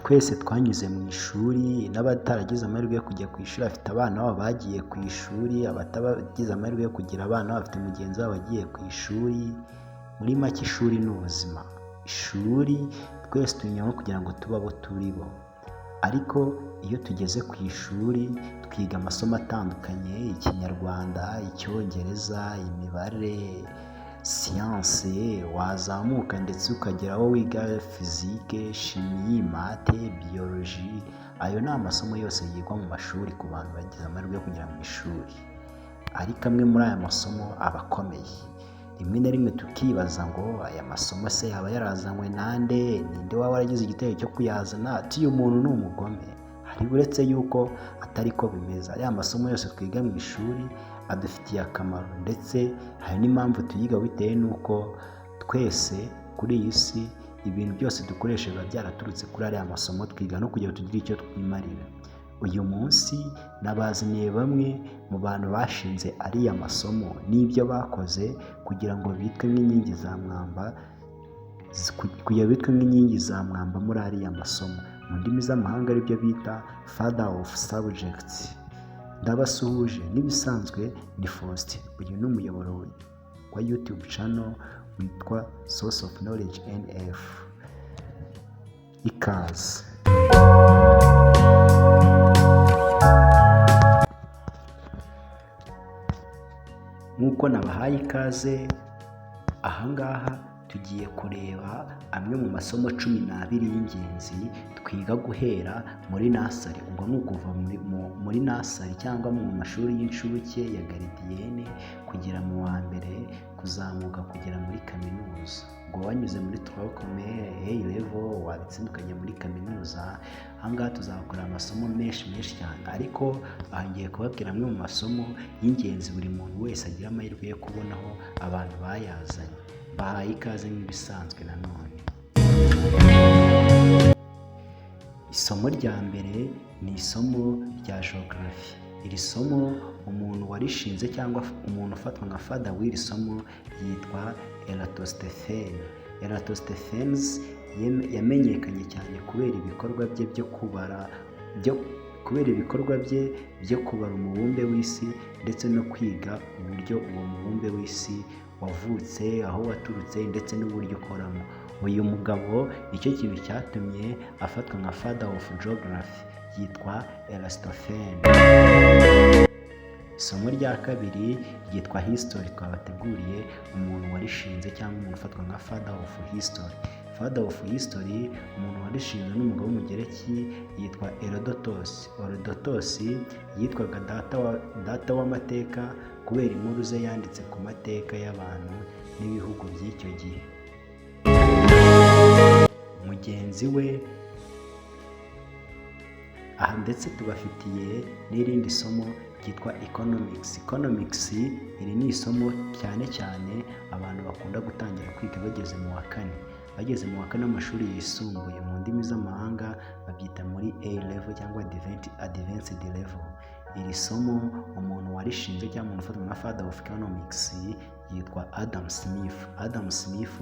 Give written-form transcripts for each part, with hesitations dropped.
Twese twanyuze mu ishuri, n'abataragize amahirwe yo kujya ku ishuri bafite abana babo bagiye ku ishuri, abataragize amahirwe yo kugira abana bafite mugenzi wabo wagiye ku ishuri. Muri make ishuri ni ubuzima. Ishuri twese tuyinyuramo kugira ngo tube abo turi bo, ariko iyo tugeze ku ishuri twiga amasomo atandukanye: Ikinyarwanda, Icyongereza, imibare, siyanse, wazamuka ndetse ukagera aho wiga physique, chimie, math, biologie. Ayo ni amasomo yose yigwa mu mashuri ku bantu bagize amahirwe yo kugera mu ishuri, ariko amwe muri aya masomo aba akomeye. Rimwe na rimwe tukibaza ngo aya masomo se yaba yarazanywe nande? Ninde waba waragize igitekerezo cyo kuyazana? Ati uyu muntu ni umugome. Hari uretse yuko atari ko bimeze, ariya masomo yose twiga mu ishuri adufitiye akamaro, ndetse hari n'impamvu tuyiga bitewe n'uko twese kuri iyi si ibintu byose dukoresha biba byaraturutse kuri ariya masomo twiga no kugira ngo tugire icyo twimarira. Uyu munsi nabazaniye bamwe mu bantu bashinze ariya masomo n'ibyo bakoze kugira ngo bitwe nk'inkingi za mwamba, kugira bitwe nk'inkingi za mwamba muri ariya masomo, mu ndimi z'amahanga aribyo bita father of subjects. Ndabasuhuje nk'ibisanzwe, ni Faustin. Uyu ni umuyoboro wa YouTube channel witwa Source of Knowledge NF. Ikaze. Nk'uko nabahaye ikaze, ahangaha tugiye kureba amwe mu masomo 12 y'ingenzi twiga guhera muri nursery. Ubwo ni ukuva muri nursery cyangwa mu mashuri y'incuke ya gardienne kugera mu wa mbere, kuzamuka kugera muri kaminuza. Ubwo wanyuze muri tronc commun, A level, wabitsinda ukajya muri kaminuza. Ahangaha tuzakora amasomo menshi menshi cyane, ariko aha ngiye kubabwira amwe mu masomo y'ingenzi buri muntu wese agira amahirwe yo kubonaho abantu bayazanye. Bahaye ikaze nk'ibisanzwe nanone. Isomo rya mbere ni isomo rya geography. Iri somo umuntu warishinze cyangwa umuntu ufatwa nka father w'iri somo yitwa Eratosthene. Eratosthenes yamenyekanye cyane kubera ibikorwa bye byo kubara byo kubera ibikorwa bye byo kubara umubumbe w'isi ndetse no kwiga uburyo uwo mubumbe w'isi wavutse, aho waturutse ndetse n'uburyo ukoramo. Uyu mugabo nicyo kintu cyatumye afatwa nka father of geography, yitwa Eratosthene. Isomo rya kabiri ryitwa history twabateguriye, umuntu warishinze cyangwa umuntu ufatwa nka father of history. Father of history, umuntu warishinze n'umugabo w'Umugereki yitwa Herodotus. Herodotus yitwaga data w'amateka kubera inkuru ze yanditse ku mateka y'abantu n'ibihugu by'icyo gihe. Mugenzi we aha ndetse tubafitiye n'irindi somo ryitwa economics. Economics iri ni isomo cyane cyane abantu bakunda gutangira kwiga bageze mu wa kane, bageze mu wa kane w'amashuri yisumbuye. Mu ndimi z'amahanga babyita muri A level cyangwa advanced level. Iri somo umuntu warishinze cyangwa umuntu ufatwa nka father of economics yitwa Adam Smith. Adam Smith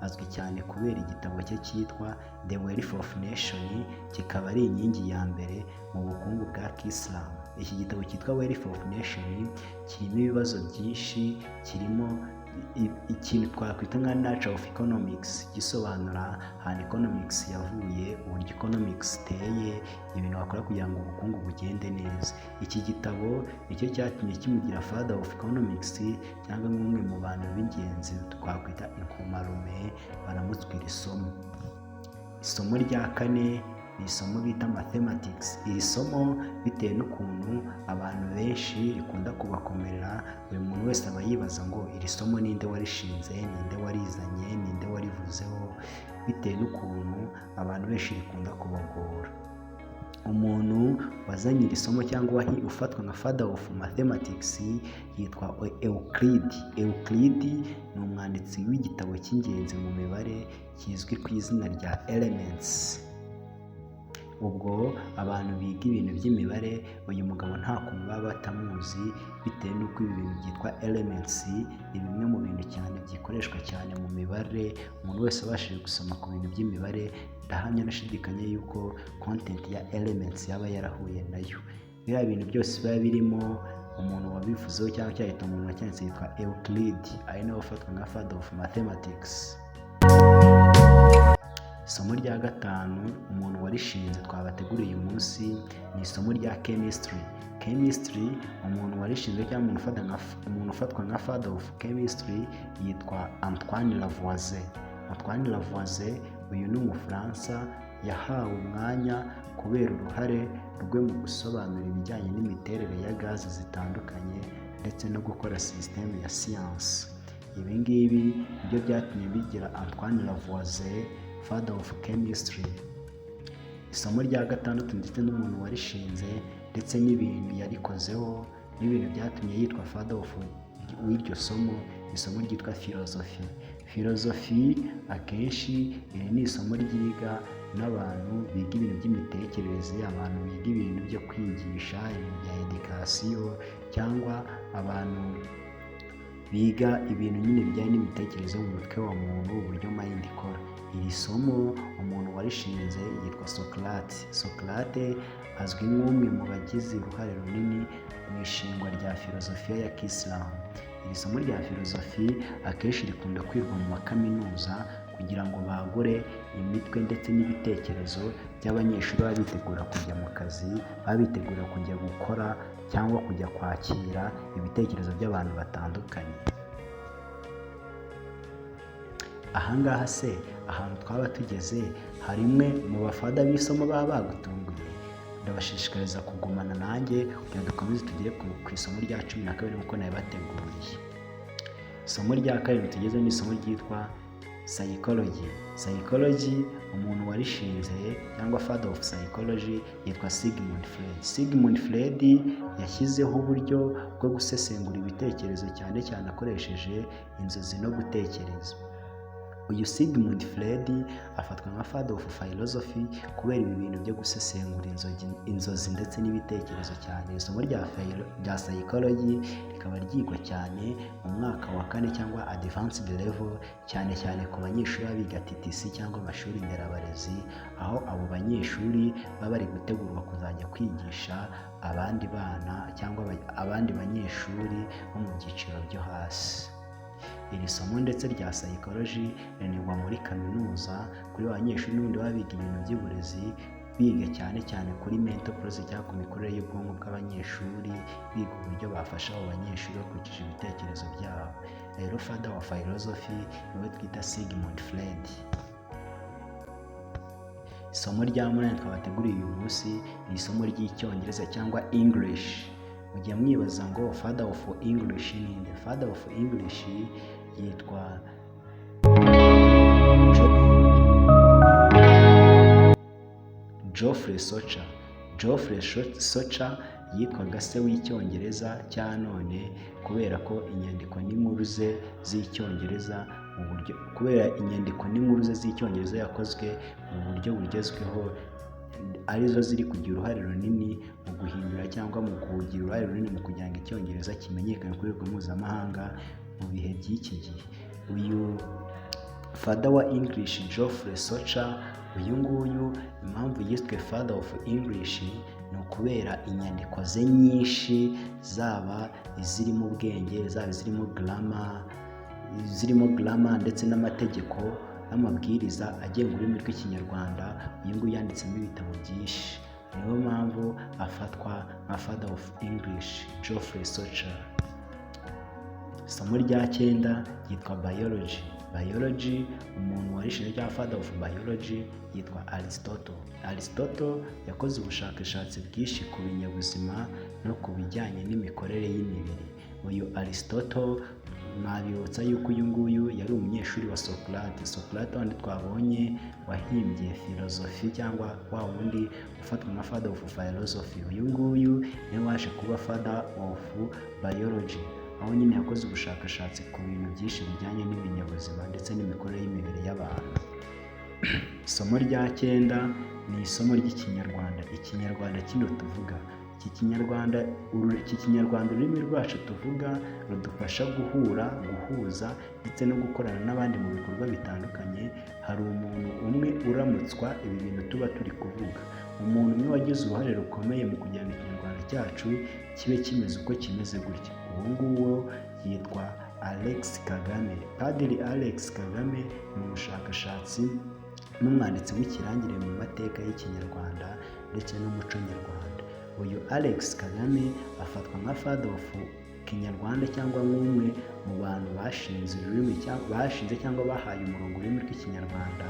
azwi cyane kubera igitabo cye cyitwa The Wealth of Nation, kikaba ari inkingi ya mbere mu bukungu bwa Kisilamu. Iki gitabo cyitwa Wealth of Nation kirimo ibibazo byinshi, kirimo ikintu twakwita nka nature of economics, gisobanura ahantu economics yavuye, uburyo economics iteye, ibintu wakora kugira ngo ubukungu bugende neza. Iki gitabo nicyo cyatumye kimugira father of economics cyangwa nk'umwe mu bantu b'ingenzi twakwita inkomarume baramutswe iri somo. Isomo rya kane ni isomo bita mathematics. Iri somo bitewe n'ukuntu abantu benshi rikunda kubakomerera, buri muntu wese aba yibaza ngo iri somo ninde warishinze, ninde warizanye, ninde warivuzeho, bitewe n'ukuntu abantu benshi rikunda kubagora. Umuntu wazanye iri somo cyangwa ufatwa nka father of mathematics yitwa Euclid. Euclid ni umwanditsi w'igitabo cy'ingenzi mu mibare kizwi ku izina rya Elements. Ubwo abantu biga ibintu by'imibare uyu mugabo nta kuntu baba batamuzi, bitewe n'uko ibi bintu byitwa Elements ni bimwe mu bintu cyane bikoreshwa cyane mu mibare. Umuntu wese ubashije gusoma ku bintu by'imibare Ndahamya nashidikanya yuko content ya elements yaba yarahuye nayo. Biriya bintu byose biba birimo, umuntu wabivuzeho cyangwa cyahita umuntu wacyanditse yitwa Euclid, ari nawe ufatwa nka father of mathematics. Isomo rya gatanu, umuntu warishinze twabateguriye uyu munsi, ni isomo rya chemistry. Chemistry, umuntu warishinze cyangwa umuntu ufatwa nka father of chemistry yitwa Antoine Lavoisier. Antoine Lavoisier uyu ni Umufaransa, yahawe umwanya kubera uruhare rwe mu gusobanura ibijyanye n'imiterere ya gaze zitandukanye ndetse no gukora sisiteme ya siyansi. Ibi ngibi nibyo byatumye bigira Antoine Lavoisier father of chemistry. Isomo rya gatandatu, ndetse n'umuntu warishinze ndetse n'ibintu yarikozeho n'ibintu byatumye yitwa father of w'iryo somo, isomo ryitwa philosophy. Philosophy akenshi iri ni isomo ryiga n'abantu biga ibintu by'imitekerereze, abantu biga ibintu byo kwigisha, ibintu bya education, cyangwa abantu biga ibintu nyine bijyanye n'imitekerereze yo mu mutwe wa muntu, uburyo mind ikora. Iri somo umuntu warishinze yitwa Socrate. Socrate azwi nk'umwe mu bagize uruhare runini mu ishingwa rya filozofiya ya kisilamu. Iri somo rya filozofi akenshi rikunda kwigwa mu makaminuza kugira ngo bagure imitwe ndetse n'ibitekerezo by'abanyeshuri baba bitegura kujya mu kazi, baba bitegura kujya gukora cyangwa kujya kwakira ibitekerezo by'abantu batandukanye. Ahangaha se ahantu twaba tugeze, hari imwe mu ba father b'isomo baba bagutunguye? Ndabashishikariza kugumana nanjye kugira ngo dukomeze tugere ku isomo rya 12 nk'uko nabibateguriye. Isomo rya karindwi tugeze ni isomo ryitwa psychology. Psychology, umuntu warishinze cyangwa father of psychology yitwa Sigmund Freud. Sigmund Freud yashyizeho uburyo bwo gusesengura ibitekerezo, cyane cyane akoresheje inzozi no gutekereza. Uyu Sigmund Freud afatwa nka father of philosophy kubera ibi bintu byo gusesengura inzozi ndetse n'ibitekerezo cyane. Isomo rya psychology rikaba ryigwa cyane mu mwaka wa kane cyangwa advanced level, cyane cyane ku banyeshuri baba biga TTC cyangwa amashuri nderabarezi, aho abo banyeshuri baba bari gutegurwa kuzajya kwigisha abandi bana cyangwa abandi banyeshuri bo mu byiciro byo hasi. Iri somo ndetse rya psychology rinigwa muri kaminuza kuri ba banyeshuri n'ubundi baba biga ibintu by'uburezi, biga cyane cyane kuri mental process cyangwa ku mikorere y'ubwonko bw'abanyeshuri, biga uburyo bafasha abo banyeshuri bakurikije ibitekerezo byabo. Rero father wa philosophy niwe twita Sigmund Freud. Isomo rya munani twabateguriye uyu munsi ni isomo ry'Icyongereza cyangwa English. Mujya mwibaza ngo father of English ni nde? Father of English yitwa Geoffrey Chaucer. Geoffrey Chaucer yitwaga se w'Icyongereza cya none kubera ko inyandiko n'inkuru ze z'Icyongereza mu buryo, kubera inyandiko n'inkuru ze z'Icyongereza yakozwe mu buryo bugezweho, arizo ziri kugira uruhare runini mu guhindura cyangwa mu kugira uruhare runini mu kugira ngo Icyongereza kimenyekane ku rwego mpuzamahanga mu bihe by'iki gihe. Uyu father wa English Geoffrey Chaucer, uyu nguyu impamvu yiswe father of English ni ukubera inyandiko ze nyinshi, zaba izirimo ubwenge, zaba izirimo grammar ndetse n'amategeko n'amabwiriza agenga ururimi rw'Ikinyarwanda. Uyu nguyu yanditsemo ibitabo byinshi, niyo mpamvu afatwa nka father of English, Geoffrey Chaucer. Isomo rya cyenda ryitwa biology. Biology, umuntu warishinze cyangwa father of biology yitwa Aristotle. Aristotle yakoze ubushakashatsi bwinshi ku binyabuzima no ku bijyanye n'imikorere y'imibiri. Uyu Aristotle, mwabibutsa yuko uyu nguyu yari umunyeshuri wa Socrate. Socrate wundi twabonye wahimbye filozofi cyangwa wa wundi ufatwa nka father of philosophy, uyu nguyu niwe waje kuba father of biology, aho nyine yakoze ubushakashatsi ku bintu byinshi bijyanye n'ibinyabuzima ndetse n'imikorere y'imibiri y'abantu. Isomo rya cyenda ni isomo ry'Ikinyarwanda. Ikinyarwanda kino tuvuga, Iki Kinyarwanda, ururimi rwacu tuvuga, rudufasha guhura, guhuza ndetse no gukorana n'abandi mu bikorwa bitandukanye. Hari umuntu umwe uramutswa ibi bintu tuba turi kuvuga, umuntu umwe wagize uruhare rukomeye mu kugira ngo Ikinyarwanda cyacu kibe kimeze uko kimeze gutya. Uwo nguwo yitwa Alex Kagame. Padiri Alex Kagame ni umushakashatsi n'umwanditsi w'ikirangirire mu mateka y'Ikinyarwanda ndetse n'umuco nyarwanda. Uyu Alex Kagame afatwa nka father of Kinyarwanda, cyangwa nk'umwe mu bantu bashinze ururimi, bashinze cyangwa bahaye umurongo ururimi rw'Ikinyarwanda,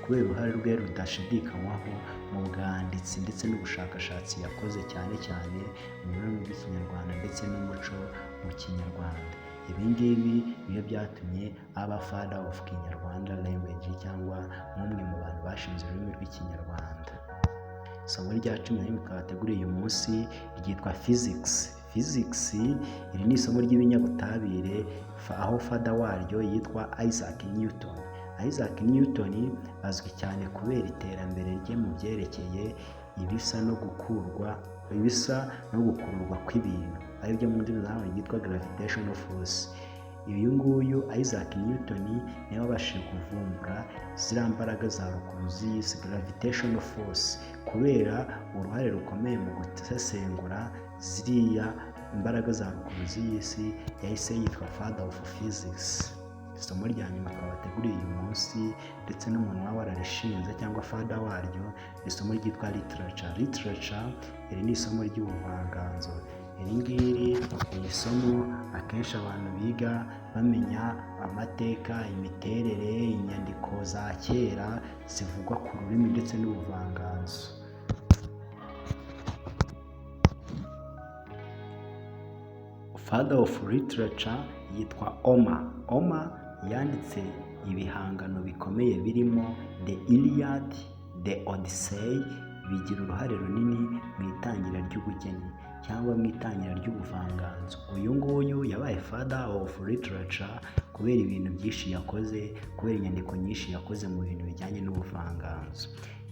kubera uruhare rwe rudashidikanywaho mu bwanditsi ndetse n'ubushakashatsi yakoze, cyane cyane mu rurimi rw'Ikinyarwanda ndetse n'umuco mu Kinyarwanda. Ibi ngibi nibyo byatumye aba father of Kinyarwanda language, cyangwa nk'umwe mu bantu bashinze ururimi rw'Ikinyarwanda. Isomo rya 11 twabateguriye uyu munsi ryitwa physics. Physics, iri ni isomo ry'ibinyabutabire, aho father waryo yitwa Isaac Newton. Isaac Newton azwi cyane kubera iterambere rye mu byerekeye ibisa no gukururwa kw'ibintu, aribyo mu ndimi z'amahanga byitwa gravitational force. Uyu nguyu Isaac Newton niwe wabashije kuvumbura ziriya mbaraga za rukuruzi y'isi, gravitational force. Kubera uruhare rukomeye mu gusesengura ziriya imbaraga za rukuruzi y'isi, yahise yitwa father of physics. Isomo rya nyuma twabateguriye uyu munsi, ndetse n'umuntu waba wararishinze cyangwa father waryo, ni isomo ryitwa literature. Literature, iri ni isomo ry'ubuvanganzo. Iri ngiri ni isomo akenshi abantu biga bamenya amateka, imiterere, inyandiko za kera zivugwa ku rurimi ndetse n'ubuvanganzo. Father of literature yitwa Homer. Homer yanditse ibihangano bikomeye birimo The Iliad, The Odyssey, bigira uruhare runini mu itangira ry'ubugeni cyangwa mu itangira ry'ubuvanganzo. Uyu nguyu yabaye father of literature kubera ibintu byinshi yakoze, kubera inyandiko nyinshi yakoze mu bintu bijyanye n'ubuvanganzo.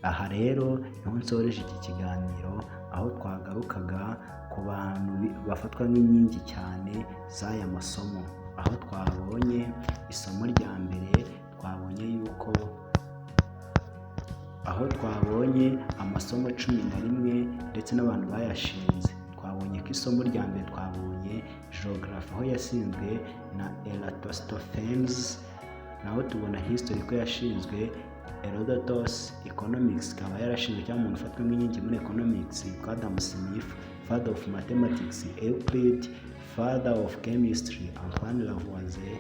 Aha rero niho nsoreje iki kiganiro, aho twagarukaga ku bantu bafatwa nk'inkingi cyane z'aya masomo, aho twabonye isomo rya mbere, twabonye yuko aho twabonye amasomo 11 ndetse n'abantu bayashinze. Twabonye ko isomo rya mbere, twabonye geography, aho yashinzwe na Eratosthenes, naho tubona history ko yashinzwe Herodotus, economics ikaba yarashinzwe, cyangwa umuntu ufatwa nk'inkingi muri economics yitwa Adam Smith, father of mathematics Euclid, father of chemistry Antoine Lavoisier.